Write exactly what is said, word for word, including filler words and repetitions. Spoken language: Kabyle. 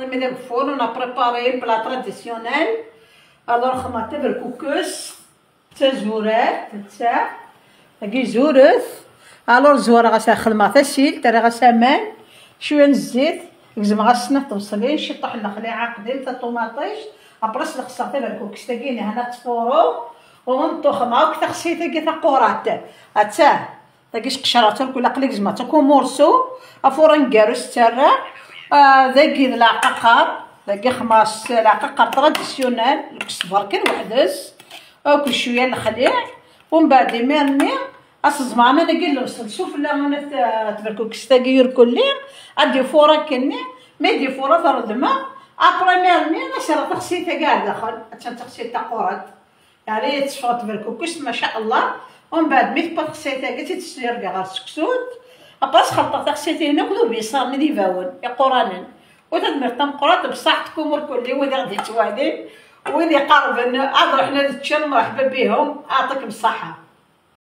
Imi d ageffur, on a préparé un plat traditionnel. Alors xedmeɣ taberkukes d tazurart, d ta tagi zuret. Alors zureɣ-as, xedmeɣ tasilt, rriɣ-as aman, cwiya n zzit, gezmeɣ-as snat tebṣelin, ciṭṭaḥ n lexliɛa qdim, taṭumaṭict. Après slexseɣ taberkukest-agi, nehna ttfuru, u nṭuxem akk taxsayt-agi taqurant. Atta. Dagi sqecreɣ-tt akk, aql-i gezmeɣ-tt akk umursu, afur aneggaru s ttarra. Ah, dagi d leɛqaqer, dagi xmas leɛqaqer traditionnel, lkesber kan weḥd-s, akk cwiya n lexliɛ. Umbeɛd imir-nni, ad s-ẓmeɣ aman-agi n lebṣel sufella, una t-, tberkukest-agi irkelli, ad d-ifur akkenni, mi d-ifur ad t-reddmeɣ, après imir-nni, ad s-rreɣ taxsayt-agi ar daxel, attan taxsayt taqurant. Yeɛni ad teffeɣ tberkukest, maca Allah. Umbeɛd mi tewwa texsayt-agi, ad tt-id-sserbiɣ ɣer tseksut. Après xelṭeɣ taxsayt-inu akked ubiṣar-nni d ibawen iquranen. U tadmirt tameqqrant, bṣaḥ tkumur kulli wid i ɣ-d-yettwalin, wid iqerben ad ruḥen ad ččen, mreḥba bihum, aɛṭikem ṣṣaḥa.